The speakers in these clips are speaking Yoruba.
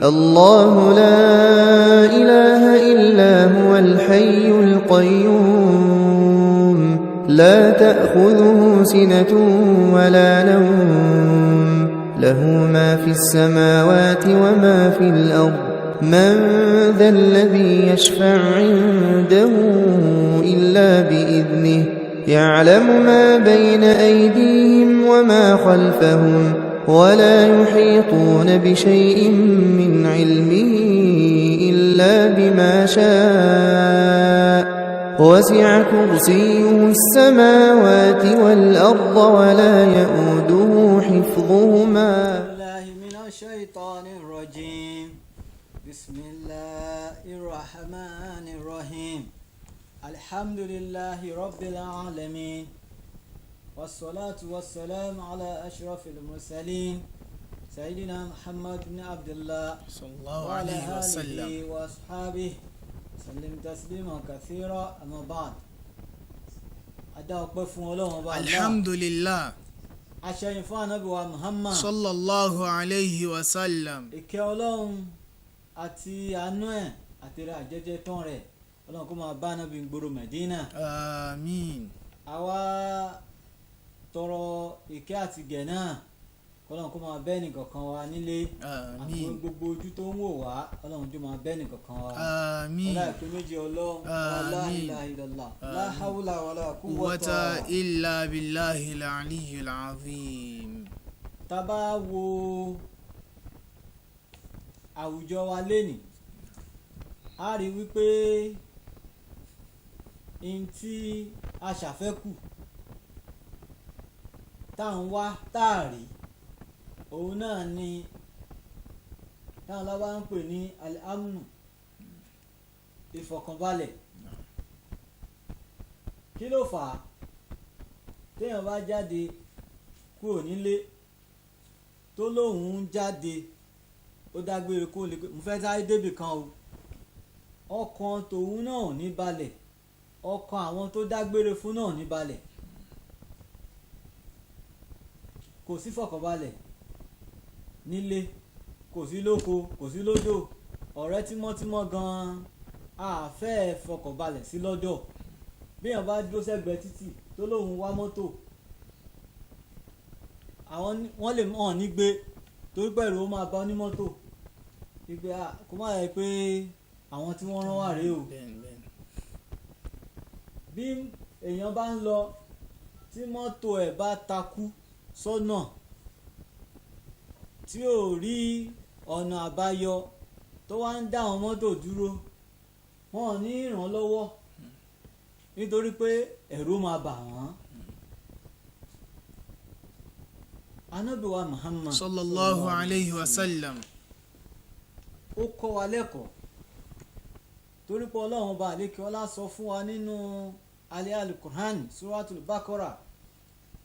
الله لا إله إلا هو الحي القيوم لا تأخذه سنة ولا نوم له ما في السماوات وما في الأرض من ذا الذي يشفع عنده إلا بإذنه يعلم ما بين أيديهم وما خلفهم ولا يحيطون بشيء من علمه إلا بما شاء وسع كرسيه السماوات والأرض ولا يؤوده حفظهما. بالله من الشيطان الرجيم. بسم الله الرحمن الرحيم. الحمد لله رب العالمين، والصلاة والسلام على أشرف المرسلين، سيدنا محمد بن عبد الله صلى الله وعلى عليه آله وسلم. وأصحابه سلم تسليما كثيرا. أما بعد، adá ọpẹ́ fún Ọlọ́run Ọba Allah. الحمد لله. Aṣẹ́yìn fún Ànábì wa Muhammad. صلى الله عليه وسلم. Ìkẹ́ Ọlọ́run àti àánú ẹ̀ àti rẹ̀ àjẹjẹ tán rẹ̀, Ọlọ́run kó máa bá Ànábì gbòòrò Mẹ̀dínà. آمين. Àwa tọrọ ìkẹ́ àti gẹ̀ náà, kọ́lọ́run kó máa bẹ́ẹ̀ nìkankan wa nílé àti آمين. gbogbo ojú tó ń wò wá, Ọlọ́run tó máa bẹ́ẹ̀ nìkankan wa. آمين. Ọlá ìpín méjì Ọlọ́run, la آمين. ilaha illallah, la hawla wala قوة quwwata إلا بالله العلي العظيم. Tá a bá wo àwùjọ wa lénìí, a rí wípé n tí a ṣàfẹ́kù tá à ń wá tá a rí, òun náà ni táwọn lábá ń pè ní al-amnu, ìfọ̀kànbalẹ̀. Kí ló fà á? Téèyàn bá jáde kúrò nílé, tó lóun ń jáde, ó dágbére kó lè pé mo fẹ́ sáré débì kan o, ọkàn tòun náà ò ní balẹ̀, ọkàn àwọn tó dágbére fún náà ò ní balẹ̀. Kò sí fọkànbalẹ̀ nílé, kò sí lóko, kò sí lódò. Ọ̀rẹ́ tímọ́tímọ́ gan-an àfẹ́ fọkànbalẹ̀ sí lọ́dọ̀. Bí èèyàn bá dúró sẹ́gbẹ̀ẹ́ títì tó lóun wá mọ́tò, àwọn wọ́n lè hàn ní gbé torí pẹ̀lú ó máa bá onímọ́tò wípé kó má yẹ pé àwọn tí wọ́n rán wà rèé o. Bẹ́ẹ̀ni, bẹ́ẹ̀ni. Bí èèyàn bá ń lọ, tí mọ́tò ẹ̀ bá takú sọ́nà tí ò rí ọ̀nà àbáyọ, tó wá ń dá àwọn mọ́tò dúró, wọn ò ní ìrànlọ́wọ́ nítorí pé ẹ̀rù máa bà wọ́n. Ànábì wa Muhammad صلى الله عليه وسلم. Ó kọ́ wa lẹ́kọ̀ọ́, torí pé Ọlọ́run Ọba àlékè ọlá sọ fún wa nínú alẹ́ alukur'an, Suratul Bakora,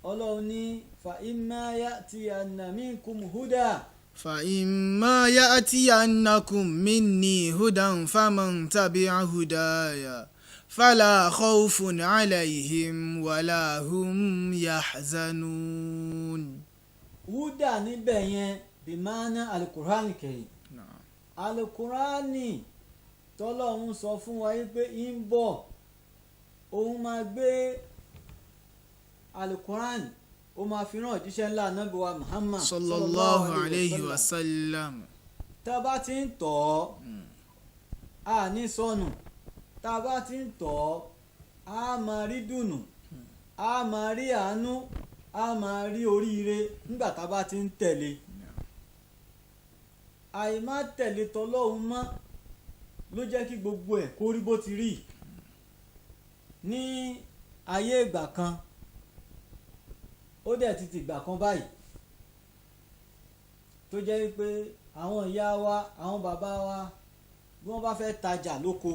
Ọlọ́run ní fa imma ya'tiyanna minkum huda. فإما يأتينكم مني هدى فمن تبع هداي فلا خوف عليهم ولا هم يحزنون. Huda níbẹ̀ yẹn, bimana alukur'an karim. نعم. Alukur'ani tọ́lọ́run sọ fún wa yìí pé ń bọ̀, òun máa gbé alukur'an, ó máa fi rán òjíṣẹ́ ńlá Ànábì wa Muhammad صلى الله عليه وسلم. Tá a bá ti ń tọ̀ ọ́, a ní sọnù. Tá a bá ti ń tọ̀ ọ́, a máa rí dùnù, a máa rí àánú, a máa rí oríire nígbà tá a bá ti ń tẹ̀lé. Àìmá tẹ̀lé tọlọ́hun mọ́ ló jẹ́ kí gbogbo ẹ̀ kó rí bó ti rí ní ayé ìgbà kan. Ó dẹ̀ ti tìgbà kan báyìí tó jẹ́ pé àwọn ìyá wa, àwọn bàbá wa, bí wọ́n bá fẹ́ tajà lóko,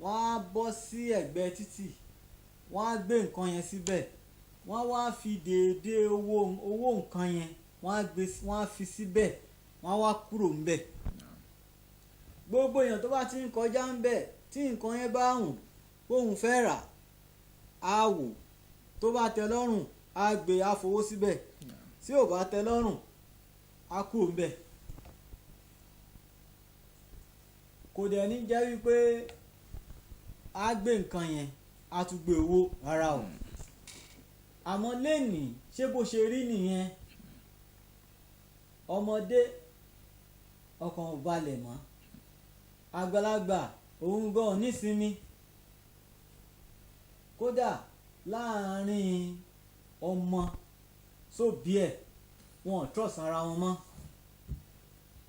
wọ́n á bọ́ sí ẹ̀gbẹ́ títì, wọ́n á gbé nǹkan yẹn síbẹ̀, wọ́n á wá fi déédéé owó nǹkan yẹn, wọ́n á gbé, wọ́n á fi síbẹ̀, wọ́n á wá kúrò ńbẹ̀. Gbogbo èèyàn tó bá ti ń kọjá ńbẹ̀, tí nǹkan yẹn bá wùn póun fẹ́ rà á, wò tó bá tẹ́ lọ́rùn, á gbé, á fowó síbẹ̀. Tí ò bá tẹ́ lọ́rùn, á kúrò ńbẹ̀. Kò dẹ̀ ní jẹ́ wípé a gbé nǹkan yẹn, a tún gbé owó rárá o. Àmọ́ lẹ́nìí, ṣé bó ṣe rí nìyẹn? Ọmọdé ọkàn ò balẹ̀ mọ́, àgbàlagbà òun gan ò nísinmi. Kódà láàárín ọmọ sóbí ẹ̀, wọn ò trust ara wọn mọ́,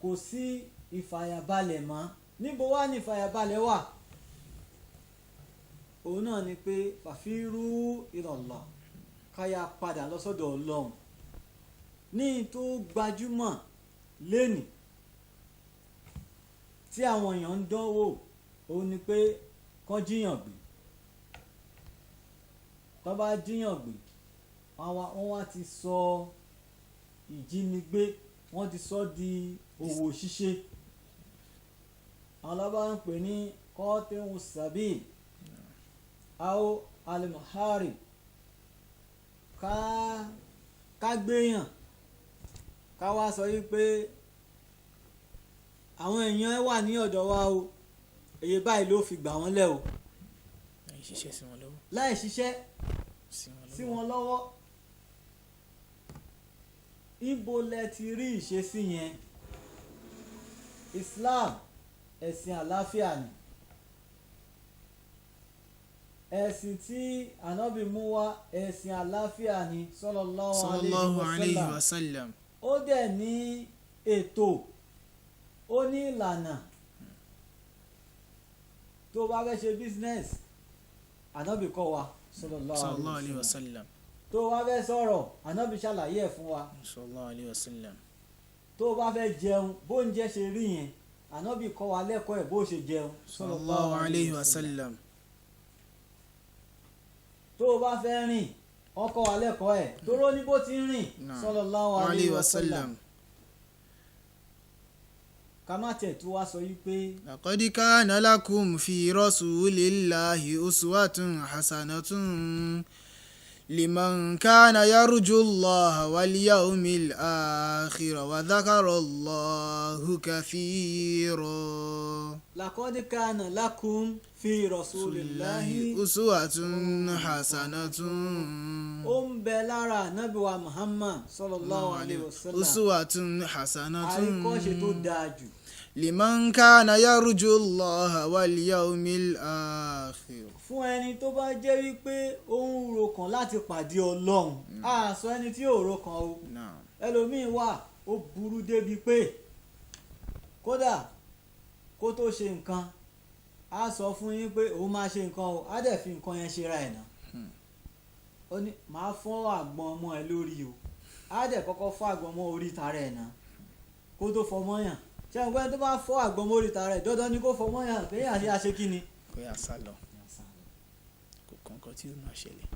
kò sí ìfàyàbalẹ̀ mọ́. Níbo wá ní ìfàyàbalẹ̀ wà? Òun náà ni pé fàfírú ilallah, káyà padà lọ sọ́dọ̀ Ọlọ́run. Ní tó gbajúmọ̀ lẹ́nìí tí àwọn èèyàn ń dánwò, òun ni pé kán jíyàn gbé. Tó bá jíyàn gbé, wọ́n wá ti sọ ìjínigbé, wọ́n ti sọ di òwò ṣíṣe. Àwọn ọlọ́ba ń pè ní kọ́tẹ́hùn sabil aw alimuhari, ká gbéyàn, ká wá sọ yí pé àwọn èèyàn ẹ wà ní ọ̀dọ̀ wa o, èyí báyìí ló fi gbà wọ́n lẹ̀ o. Láì ṣiṣẹ́ sí wọn lọ́wọ́. Láì ṣiṣẹ́ sí wọn lọ́wọ́. Ibo lẹ ti rí ìṣesí yẹn? Islam ẹ̀sìn àlàáfíà ni, ẹ̀sìn tí Ànábì mú wá ẹ̀sìn àlàáfíà ni, sallallahu alayhi wa sallam. Ó dẹ̀ ní ètò, ó ní ìlànà. Tó bá fẹ́ ṣe business, Ànábì kọ́ wa, sallallahu alayhi wa sallam. Tó bá fẹ́ sọ̀rọ̀, Ànábì ṣàlàyé ẹ̀ fún wa, sallallahu alayhi wa sallam. Tó bá fẹ́ jẹun, bóúnjẹ ṣe rí yẹn, Ànábì kọ́ wa lẹ́kọ̀ọ́ ẹ̀ bó ṣe jẹun, sallallahu alayhi wa sallam. Tó bá fẹ́ rìn, wọ́n kọ́ wa lẹ́kọ̀ọ́ ẹ̀ tóró ní bó ti ń rìn, sallallahu alayhi wa sallam. Ká má tẹ̀ tó wá sọ yí pé. Laqad kana lakum fi rasulillahi uswatun hasanatun liman kana yarju Allaha wal yawmil akhira wa dhakara Allahu kathira. Laqad kana lakum fi rasulillahi uswatun hasanatun. Ó ń bẹ lára Ànábì wa Muhammad sallallahu alayhi wa sallam. Uswatun hasanatun. Àríkọ́ṣe tó dáa jù. Liman kana yarju Allaha wal yawmil akhir. Fún ẹni tó bá jẹ́ wípé ó ń rokàn láti pàdé Ọlọ́run. A sọ ẹni tí ò rokàn o. Ẹlòmíín wà ó burú débi pé kódà kó tó ṣe nǹkan, á sọ fún yín pé òun máa ṣe nǹkan o, á dẹ̀ fi nǹkan yẹn ṣera ẹ̀ náà. Ó ní màá fọ́ àgbọn ọmọ ẹ lórí o, á dẹ̀ kọ́kọ́ fọ́ àgbọn ọmọ orí tara ẹ̀ náà kó tó fọmọ yàn. Ṣé ẹ̀gbọ́n tó bá fọ́ àgbọn mórí tara ẹ̀, dandan ni kó fọmọ yàn, kéèyàn ṣe àṣe kí ni. Kó yà sá lọ, kò kàn kan tí ó máa ṣẹlẹ̀.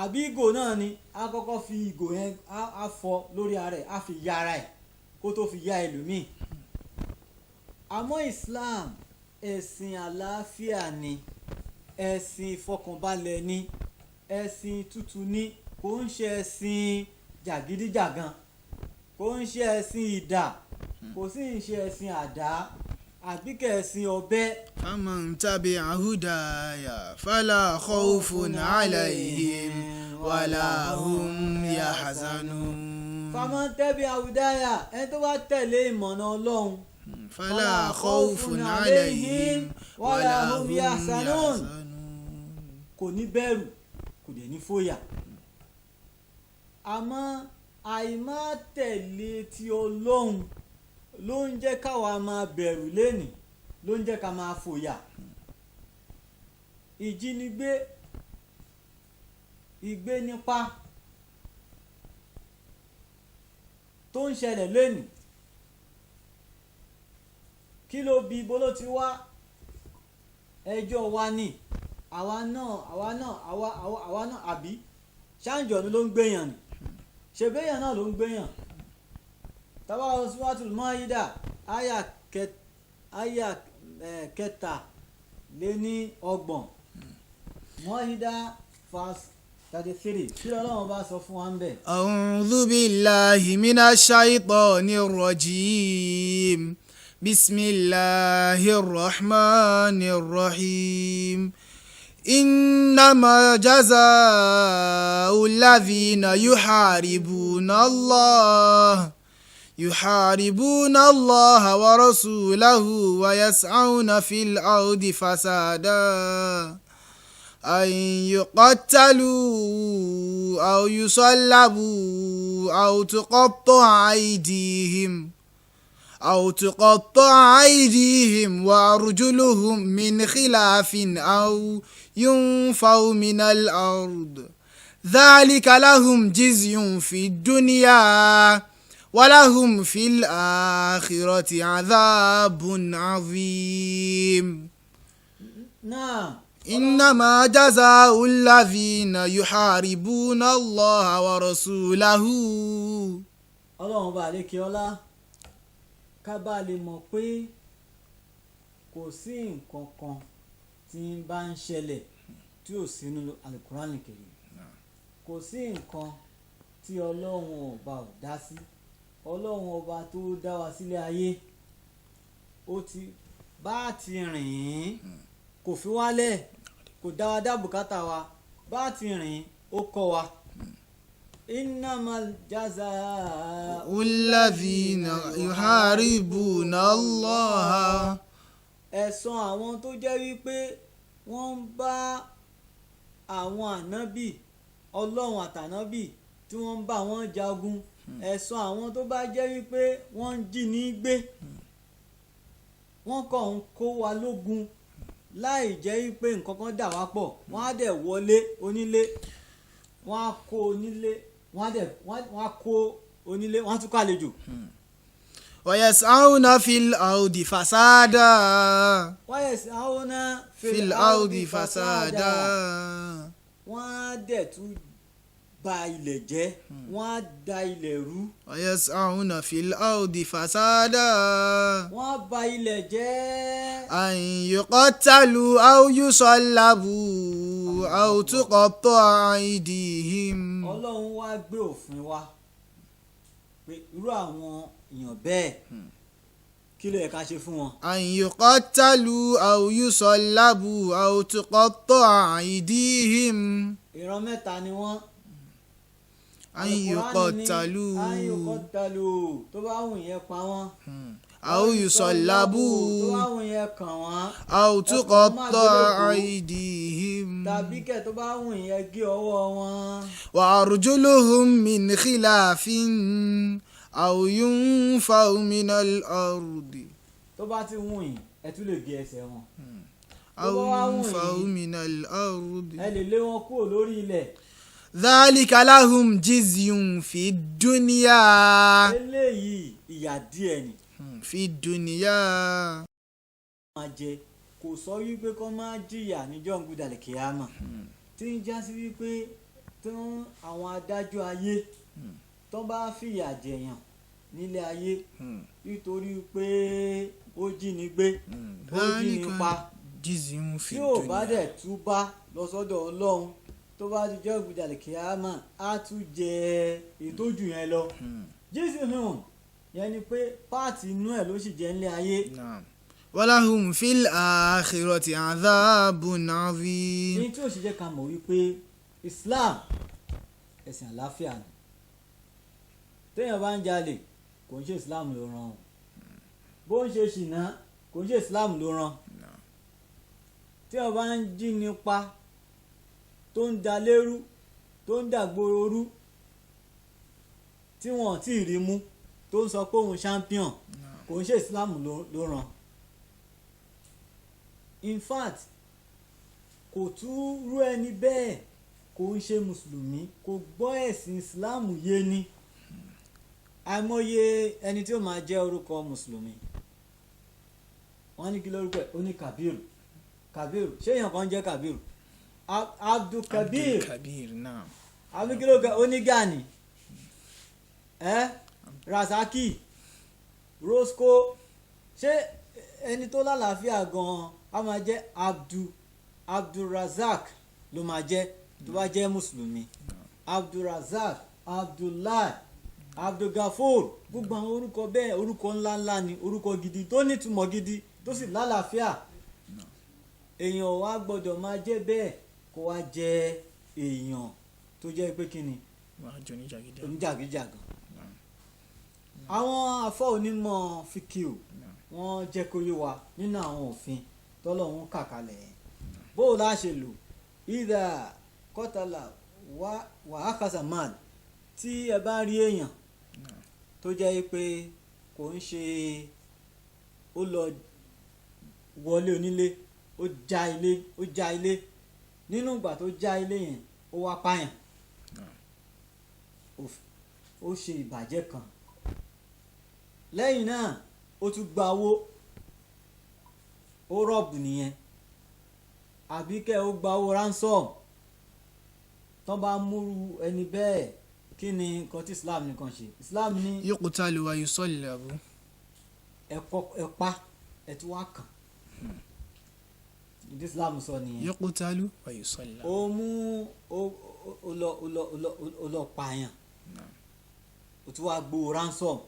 Àbí ìgò náà ni, á kọ́kọ́ fi ìgò yẹn á fọ́ lórí ara ẹ̀, á fi ya ara ẹ̀ kó tó fi ya ẹlòmíì. Àmọ́ Islam ẹ̀sìn àlàáfíà ni, ẹ̀sìn ìfọkànbalẹ̀ ni, ẹ̀sìn tútù ni, kò ń ṣe ẹ̀sìn jàgídíjàgan, kò ń ṣe ẹ̀sìn ìdà, kò sì ń ṣe ẹ̀sìn àdá àbíkẹ́ ẹ̀sìn ọ̀bẹ. Faman tabi'a hudaya fala khawfun alayhim wala hum yahzanun. Faman tabi'a hudaya, ẹni tó bá tẹ̀lé ìmọ̀nà Ọlọ́run. Fala khawfun alayhim wala hum yahzanun. Kò ní bẹ̀rù, kò dẹ̀ ní fòyà. Àmọ́ àìmá tẹ̀lé ti Ọlọ́run ló ń jẹ́ káwa máa bẹ̀rù lénìí, ló ń jẹ́ ká máa fòyà. Ìjínigbé, ìgbénipa tó ń ṣẹlẹ̀ lénìí, kí ló bí, ibo ló ti wá? Ẹjọ́ wa ni, àwa náà àbí ṣáǹjọ̀nù ló ń gbéyàn ni, ṣèbéyàn náà ló ń gbéyàn. Tàbá Suratul Maida àyà 33, Maida verse 33, kí Ọlọ́run bá sọ fún wa ń bẹ̀. A'udhu billahi minash shaitanir rajim. بسم الله الرحمن الرحيم. إنما جزاء الذين يحاربون الله ورسوله ويسعون في الأرض فسادا أن يقتلوا أو يصلبوا أو تقطع أيديهم وأرجلهم من خلاف أو ينفوا من الأرض. ذلك لهم خزي في الدنيا ولهم في الآخرة عذاب عظيم. Náà. إنما جزاء الذين يحاربون الله ورسوله. Ọlọ́run ọba àlékè ọlá, ká bá lè mọ̀ pé kò sí nǹkan kan tí ń bá ń ṣẹlẹ̀ tí ò sí nínú Alukurani Kẹrim. Kò sí nǹkan tí Ọlọ́run ọba ò dá sí. Ọlọ́run ọba tó dá wa sílé ayé, ó ti bá a ti rìn ín, kò fi wálẹ̀, kò dá wa dá bùkátà wa. Bá a ti rìn, ó kọ́ wa. Innamal jazaa الذين يحاربون الله. Ẹ̀san àwọn tó jẹ́ wípé wọ́n ń bá àwọn ànábì Ọlọ́run àtànábì tí wọ́n ń bá wọn jagun, ẹ̀san àwọn tó bá jẹ́ wípé wọ́n ń jí ní gbé, wọ́n kàn ń kó wa lógun láì jẹ́ wípé nǹkan kan dà wá pọ̀, wọ́n á dẹ̀ wọlé onílé, wọ́n á kó onílé, wọ́n á dẹ̀ wọ́n á kó onílé, wọ́n á tún kó àlejò. ويسعون في الأرض فسادا. ويسعون في الأرض فسادا. Wọ́n á dẹ̀ tún ba ilẹ̀ jẹ́, wọ́n á da ilẹ̀ rú. ويسعون في الأرض فسادا. Wọ́n á ba ilẹ̀ jẹ́. أن يقتلوا أو يصلبوا أو تقطع أيديهم. Ọlọ́run wá gbé òfin wá pé irú àwọn èèyàn bẹ́ẹ̀, kí ló yẹ ká ṣe fún wọn? أن يقتلوا أو يصلبوا أو تقطع أيديهم. Ìran mẹ́ta ni wọ́n. أن Al-Qur'ani ní يقتلوا. أن يقتلوا, tó bá wù yẹn pa wọ́n. أو tó bá يصلبوا wù yẹn kàn wọ́n. أو Ẹ kàn wọ́n má تقطع gbélébùú. أيديهم Tàbí kẹ̀, tó bá wù yẹn gé ọwọ́ wọn. وأرجلهم من خلاف أو ينفوا من الأرض. Tó bá ti wù yín, ẹ tún lè gé ẹsẹ̀ wọn. أو Tó bá wá wù ينفوا yín, من الأرض. ẹ lè lé wọn kúrò lórí ilẹ̀. ذلك لهم خزي في الدنيا. Eléyìí, ìyà díẹ̀ ni في الدنيا. máa jẹ. Kò sọ wípé kó má jìyà níjọ́ ń kíámà, tí ń já sí wípé tí àwọn adájọ́ ayé tó bá fìyà jẹ̀yàn nílé ayé nítorí pé ó jí ni gbé, ó jí ni ذلك pa, خزي في tí ò bá الدنيا. dẹ̀ túbá lọ sọ́dọ̀ Ọlọ́run, tó bá ti jẹ́ ìgbìdàlẹ̀ kíámà, á tún jẹ ìtọ́jú yẹn lọ. Jísì hàn yẹn ni pé part inú ẹ̀ ló sì jẹ́ nílé ayé. نعم، ولهم في الآخرة عذاب عظيم. Ní tí ó sì jẹ́ ká mọ̀ wípé Islam, ẹ̀sìn àlàáfíà ni. Téèyàn bá ń jalè, kò ń ṣe Islam ló ràn o. Bó ń ṣe ṣìnà, kò ń ṣe Islam ló ràn. Téèyàn bá ń jí nípa, tó ń da lérú, tó ń dàgbòrò rú, tí wọn ò tí ì rí mú, tó ń sọ pé òun champion, kò ń ṣe Islam ló ràn. In fact, kò tún rú ẹni bẹ́ẹ̀, kò ń ṣe mùsùlùmí, kò gbọ́ ẹ̀sìn Islam yé ni. Àìmọye ẹni tí ó máa jẹ́ orúkọ mùsùlùmí, wọ́n ní kí lórúkọ ẹ̀, ó ní Kabiru. Kabiru, ṣé èèyàn kan jẹ́ Kabiru? Abdul Kabir. Kabir, naam. Àbí kí lórúkọ ẹ̀? Ó ní Gani ẹ, Rasaki, Rosco. Ṣé ẹni tó lálàáfíà gan-an á máa jẹ́ Abdulrazak ló máa jẹ́ tó bá jẹ́ mùsùlùmí? Abdulrazak, Abdullahi. Abdulgafur, gbogbo àwọn orúkọ bẹ́ẹ̀, orúkọ ńláńlá ni, orúkọ gidi tó nítumọ̀ gidi tó sì lálàáfíà. Èèyàn wa gbọ́dọ̀ máa jẹ́ bẹ́ẹ̀ kó wá jẹ́ èèyàn tó jẹ́ pé kí ni, Wàá jọ oníjàgídíjàgan. Oníjàgídíjàgan. Àwọn afọ onímọ̀ fíkìú, wọ́n jẹ́ kó yé wa nínú àwọn òfin tọ́lọ́hún kà kalẹ̀ yẹn, bó o láṣẹ lò ìdá kọ́tàlá wàhákàsà mal. Tí ẹ bá rí èèyàn tó jẹ́ pé kò ń ṣe, ó lọ wọlé onílé, ó já ilé, ó já ilé, nínú ìgbà tó já ilé yẹn, ó wá pààyàn, ó ṣe ìbàjẹ́ kan, lẹ́yìn náà ó tún gba owó, ó rob nìyẹn, àbí kẹ́ ó gba owó ransom. Tán bá múru ẹni bẹ́ẹ̀, kí ni nǹkan tí Islam nìkan ṣe? Islam ní يقتل ويصلب. Ẹ̀kọ́ ẹ̀pa ẹ̀ tí wàá kàn. Ìdí Islam sọ nìyẹn. يقتل ويصلب. Ó mú ó lọ ó lọ ó lọ ó lọ pààyàn, ó tún wá gbowó ransom.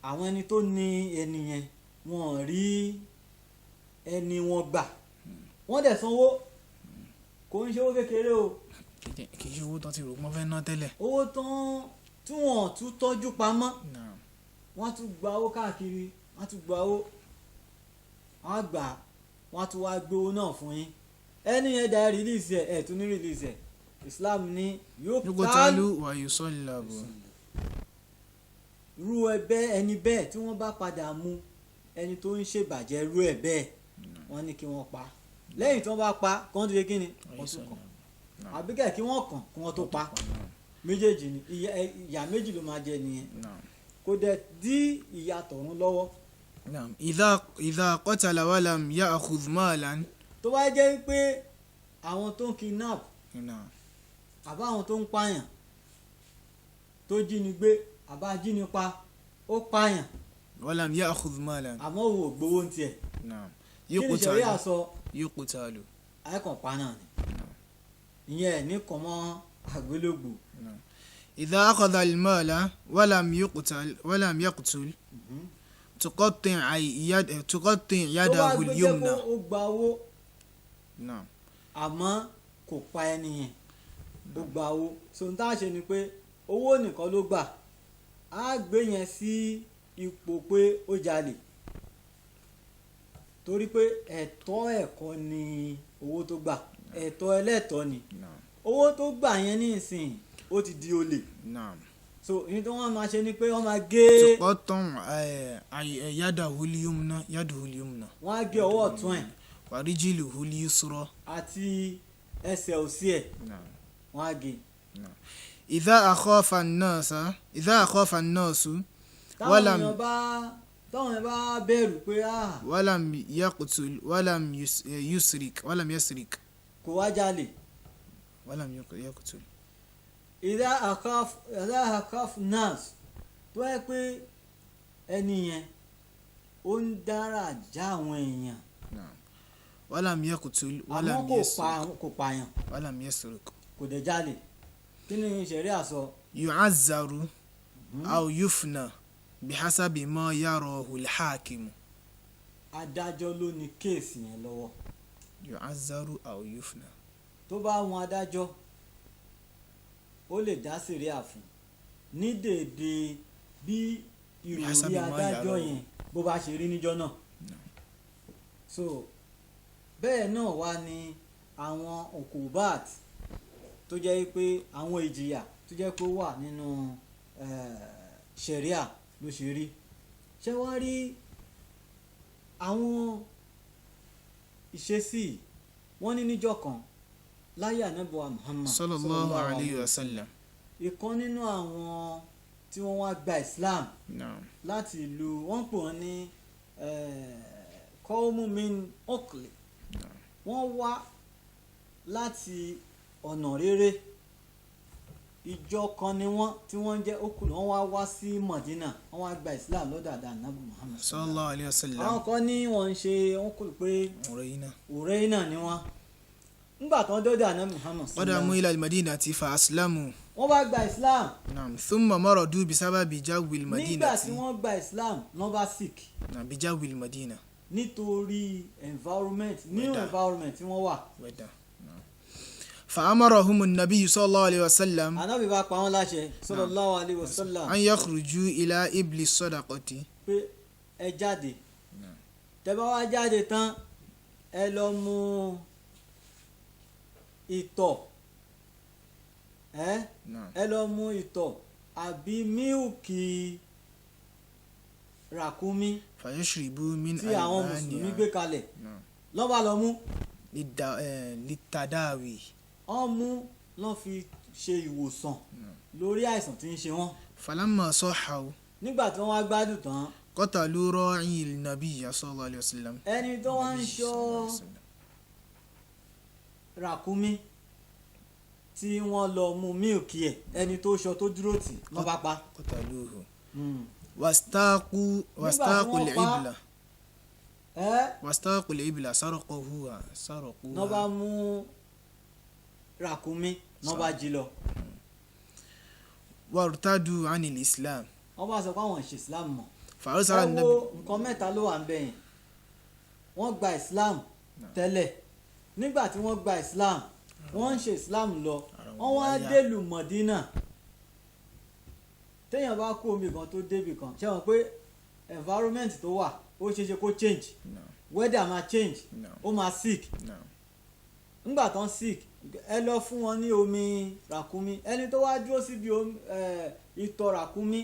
Àwọn ẹni tó ní ẹni yẹn, wọn ò rí ẹni wọn gbà, wọ́n dẹ̀ sanwó, kò ń ṣe owó kékeré o. Kì í ṣe owó tán ti rò pé wọ́n fẹ́ ná tẹ́lẹ̀. Owó tán tí wọ́n tún tọ́jú pamọ́. Wọ́n tún gba owó káàkiri, wọ́n tún gba owó, wọ́n á gbà, wọ́n á tún wá gbé owó náà fún yín. Ẹni yẹn dá release ẹ̀, ẹ̀ tún ní release ẹ̀. Islam ní yóò يقتل ويصلب. Irú ẹbẹ ẹni bẹ́ẹ̀ tí wọ́n bá padà mú ẹni tó ń ṣèbàjẹ́ irú ẹ̀ bẹ́ẹ̀, wọ́n ní kí wọ́n pa. Lẹ́yìn tí wọ́n bá pa, kí wọ́n tún ṣe kí ni? Wọ́n tún kàn, àbíkẹ́ kí wọ́n kàn kí wọ́n tó pa. Méjèèjì ni ìyà méjì ló máa jẹ nìyẹn. Kò dẹ̀ dí ìyà tọ̀run lọ́wọ́. نعم، إذا قتل ولم يأخذ مالا. Tó bá jẹ́ pé àwọn tó ń kidnap àbá àwọn tó ń pààyàn, tó jínigbé àbá jínipa, ó pààyàn ولم يأخذ مالا. Àmọ́ òun ò gbowó ń tiẹ̀, kí ni ṣẹ̀ríà يقتل. sọ? يقتل. Àìkàn pa náà ni ìyẹn, ẹ̀ ní kàn mọ́ àgbélébù. إذا أخذ المال ولم يقتل ولم يقتل، تقطع يد تقطع Tó bá يده gbé jẹ́ اليمنى. kó ó gba owó àmọ́ kò pa ẹni yẹn, ó gba owó, so n tá a ṣe ni pé owó nìkan ló gbà, á gbé yẹn sí ipò pé ó jalè, torí pé ẹ̀tọ́ ẹ̀kọ́ ni owó tó gbà, ẹ̀tọ́ ẹlẹ́tọ́ ni owó tó gbà yẹn. Ní ìsìn, ó ti di olè. So ìyẹn tí wọ́n máa ṣe ni pé wọ́n máa gé تقطع يده اليمنى، يده اليمنى. Wọ́n á gé ọwọ́ ọ̀tún ẹ̀ ورجله اليسرى. Àti ẹsẹ̀ òsì ẹ̀, wọ́n á gé. إذا أخاف الناس، إذا أخاف الناس Táwọn ولم èèyàn bá bẹ̀rù pé ah ولم يقتل ولم يسرق ولم يسرق. Kò wá jalè. ولم يقتل. إذا أخاف الناس, tó yẹ pé ẹni yẹn ó ń dára já àwọn èèyàn ولم يقتل àmọ́ ولم kò pa يسرق. Kò pààyàn, ولم يسرق. Kò dẹ̀ jalè, kí ni ṣẹ̀ríà sọ? يعزر أو يفنى بحسب ما يراه الحاكم. Adájọ́ ló ní case yẹn lọ́wọ́. يعزر أو يفنى. Tó bá wọn adájọ́, ó lè dá sẹ̀ríà fún ní dèédé bí ìròrí بحسب ما adájọ́ يراه. yẹn bó bá ṣe rí níjọ́ náà. So bẹ́ẹ̀ náà wá ní àwọn عقوبات tó jẹ́ pé àwọn ìjìyà tó jẹ́ pé ó wà nínú ṣẹ̀ríà ló ṣe rí. Ṣé wọ́n rí àwọn ìṣesí wọ́n ní níjọ́ kan láyé ànábì wa Muhammad صلى الله عليه وسلم. Ìkan nínú àwọn tí wọ́n wá gba Islam láti ìlú, wọ́n pè wọ́n ní قوم من عكل, wọ́n wá láti ọ̀nà rere, ìjọ kan ni wọ́n tí wọ́n jẹ́ Okùn, wọ́n wá wá sí Madina, wọ́n wá gba Islam lọ́dọ̀ ànábì Muhammad. صلى الله عليه وسلم. Àwọn kan ní wọ́n ń ṣe wọ́n kò pé عرينة. Ùrẹ́yìnà ni wọ́n. Ńgbà tán dọ́dọ̀ ànábì Muhammad قدموا إلى المدينة فأسلموا. Wọ́n bá gba Islam. نعم ثم مرضوا بسبب جو Nígbà المدينة. tí wọ́n gba Islam, wọ́n bá sick. نعم بجو المدينة. Nítorí environment, new Weather. environment tí wọ́n wà. ودا. نعم. فأمرهم النبي صلى الله عليه وسلم Ànábì bá pa wọ́n láṣẹ, sallallahu alaihi wasallam, أن يخرجوا إلى إبل الصدقة. pé ẹ jáde, tẹ́ bá wá jáde tán, ẹ lọ mu ìtọ̀ ẹ نعم ẹ lọ mu ìtọ̀ àbí mílìkì ràkúnmí فيشربوا من tí àwọn mùsùlùmí gbé ألبانها. kalẹ̀. نعم Lọ́ bá lọ mú. للتداوي. Wọ́n mú, lọ́n fi ṣe ìwòsàn lórí àìsàn tí ń ṣe wọ́n. فلما صحوا Nígbà tí wọ́n wá gbádùn tán, قتلوا راعي النبي صلى الله عليه وسلم. ẹni tó wá ń النبي ṣọ́ صلى الله عليه وسلم. ràkúnmí tí wọ́n lọ mu mílìkì ẹ̀, ẹni tó ṣọ́ tó dúró tì, wọ́n bá pa. قتلوه واستاقوا واستاقوا wọ́n pa á, الإبل. Ẹ́ واستاقوا الإبل، سرقوها. Náà bá سرقوها. mú ràkúnmí, náà bá jí lọ. وارتدوا عن الإسلام. Wọ́n bá sọ pé àwọn ò ṣe Islam mọ́. فأرسل Ẹ wo النبي nǹkan mẹ́ta ló wà ń bẹ̀ yẹn. Wọ́n gba Islam tẹ́lẹ̀. Nígbà tí wọ́n gba Islam, wọ́n ń ṣe Islam lọ, wọ́n wá délùú Mọ̀dínà. Téèyàn bá kó omi kan tó débì kan, ṣé wọn pé environment tó wà, ó ṣeé ṣe kó change? نعم Weather máa change. نعم Ó máa sick. نعم Ńgbà tán sick, ẹ lọ fún wọn ní omi ràkúnmí. Ẹni tó wá dúró síbi ìtọ̀ ràkúnmí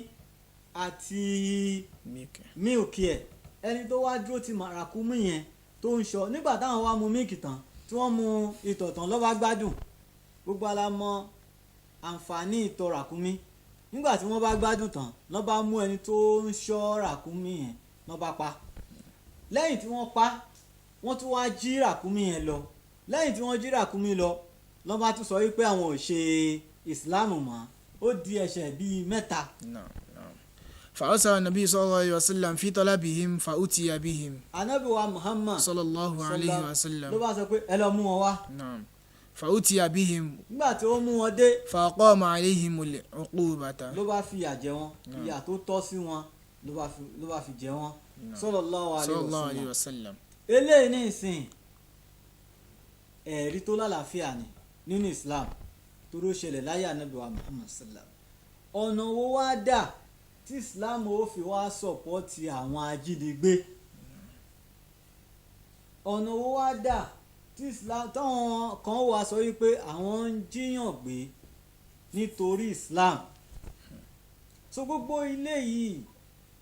àti milk. Mílìkì ẹ̀, ẹni tó wá dúró ti ràkúnmí yẹn tó ń sọ, nígbà táwọn wá mu mílìkì tán, tí wọ́n mu ìtọ̀ tán, ló bá gbádùn. Gbogbo ala mọ àǹfààní ìtọ̀ ràkúnmí. Nígbà tí wọ́n bá gbádùn tán, ló bá mú ẹni tó ń ṣọ́ ràkúnmí yẹn, ló bá pa. Lẹ́yìn tí wọ́n pa, wọ́n tún wá jí ràkúnmí yẹn lọ. Lẹ́yìn tí wọ́n jí ràkúnmí lọ, ló bá tún sọ wípé àwọn ò ṣe ìsìláàmù mọ́. Ó di ẹ̀ṣẹ̀ bíi mẹ́ta. نعم نعم فأرسل النبي صلى الله عليه وسلم في طلبهم فأتي بهم. Ànábì wa Muhammad صلى الله عليه وسلم ló bá sọ pé ẹ lọ mú wọn wá. نعم فأتي بهم. Nígbà tí ó mú wọn dé, فأقام عليهم العقوبة. ló bá fi ìyà jẹ wọn. Ìyà tó tọ́ sí wọn ló bá fi jẹ wọn, sallallahu alaihi صلى الله عليه wasallam. وسلم. Eléyìí ní ìsìn, ẹ̀rí tó lálàáfíà ni nínú Islam, torí ó ṣẹlẹ̀ láyé Ànábì wa Muhammad sallam. Ọ̀nà wo wá dà tí Islam ó fi wá support àwọn ajínigbé? Ọ̀nà wo wá dà tí Islam, táwọn kan wá sọ wípé àwọn ń jíyàn gbé nítorí Islam? So gbogbo ilé yìí,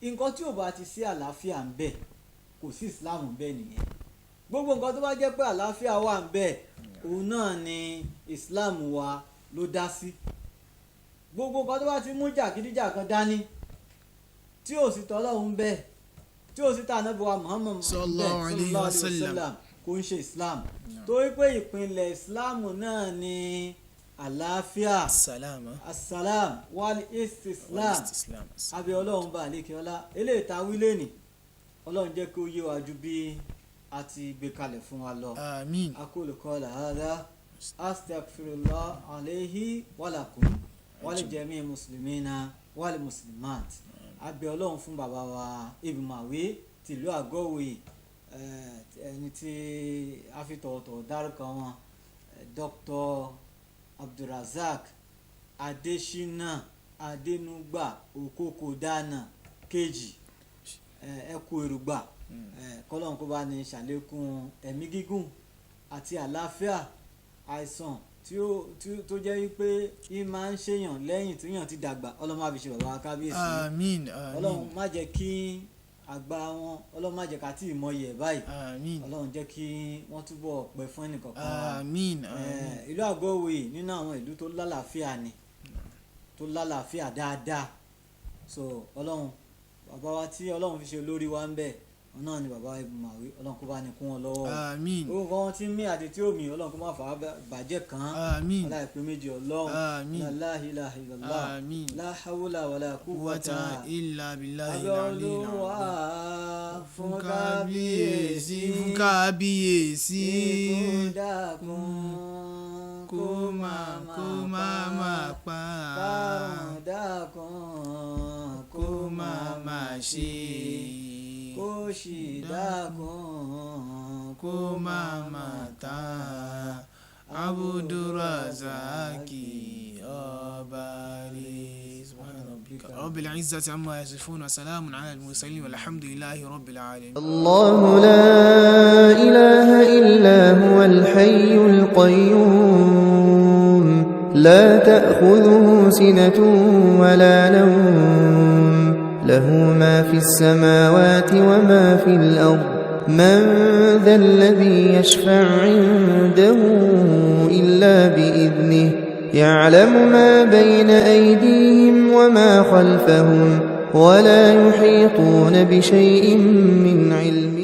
nǹkan tí ò bá ti sí àlàáfíà ń bẹ, kò sí Islam ń bẹ nìyẹn. Gbogbo nǹkan tó bá jẹ́ pé àlàáfíà wà ń bẹ, òun náà ni Islam wa ló dá sí. Gbogbo nǹkan tó bá ti mú jàgídíjàgan dání, tí ò sí tọ́lọ́hún bẹ́ẹ̀, tí ò sí tànàbí wa Muhammad bẹ́ẹ̀, Sallallahu alayhi wa sallam, kò ń ṣe Islam, torí pé ìpìlẹ̀ Islam náà ni àlàáfíà, salama, asalam wal istislam. Islam. Abẹ́ Ọlọ́run bá àlékè ọlá, eléyìí tá a wí lẹ́nì, Ọlọ́run jẹ́ kí ó yé wa ju bí a ti gbé kalẹ̀ fún wa lọ. Àmín. Aqulu qawla hadha, astaghfirullah alayhi walakum wal jami muslimina wal muslimat. Abẹ́ Ọlọ́run fún bàbá wa Ibùmàwé tìlú Àgọ́wòye, ẹni tí a fi tọ̀wọ̀tọ̀wọ̀ dárúkọ wọn, Dr. Abdulrasaq Adesina Adenugba Okokodana kejì, ẹ kú èrògbà, kọ́lọ́n kó bá ní ṣàlékún ẹ̀mí gígùn àti àlàáfíà. Àìsàn tí ó tó jẹ́ wípé yín máa ń ṣèyàn lẹ́yìn tí yàn ti dàgbà, Ọlọ́run má fi ṣe bàbá wa kábíyèsí. Àmín. Ọlọ́run Àmín. má jẹ́ kí àgbà wọn, Ọlọ́run má jẹ́ ká tí ì mọyì ẹ̀ báyìí. Àmín. Ọlọ́run jẹ́ kí wọ́n túbọ̀ pẹ́ fún ẹnìkọ̀ọ̀kan wa. Àmín. Àmín. Ìlú Àgọ́wòye, nínú àwọn ìlú tó lálàáfíà ni, tó lálàáfíà dáadáa. So Ọlọ́run, bàbá wa tí Ọlọ́run fi ṣe olórí wa ń bẹ̀, wọn náà ni bàbá Ibùmàwé, Ọlọ́run kó bá ní kún wọn lọ́wọ́. Àmín. Orúkọ wọn tí ń mí àti tí ó mí, Ọlọ́run kó má fà á bàjẹ́ kàn án. Àmín. Aláìpé méjì Ọlọ́run. Àmín. La ilaha illallah. Àmín. La hawla wala Quwwata quwwata illa billahi abẹ́ al-aliyyil Olúwa azim. Fún kábíyèsí, fún kábíyèsí, ikú dákun kó kó má má pa Kárùn dákun kó má má ṣe kó sì dákun kó má má ta Abdulrazaki ọba rẹ̀. Subhana rabbika rabbil izzati amma yasifun wa salamun ala al-mursalin walhamdulillahi rabbil alamin. الله لا إله إلا هو الحي القيوم لا تأخذه سنة ولا نوم له ما في السماوات وما في الأرض من ذا الذي يشفع عنده إلا بإذنه يعلم ما بين أيديهم وما خلفهم ولا يحيطون بشيء من علمه.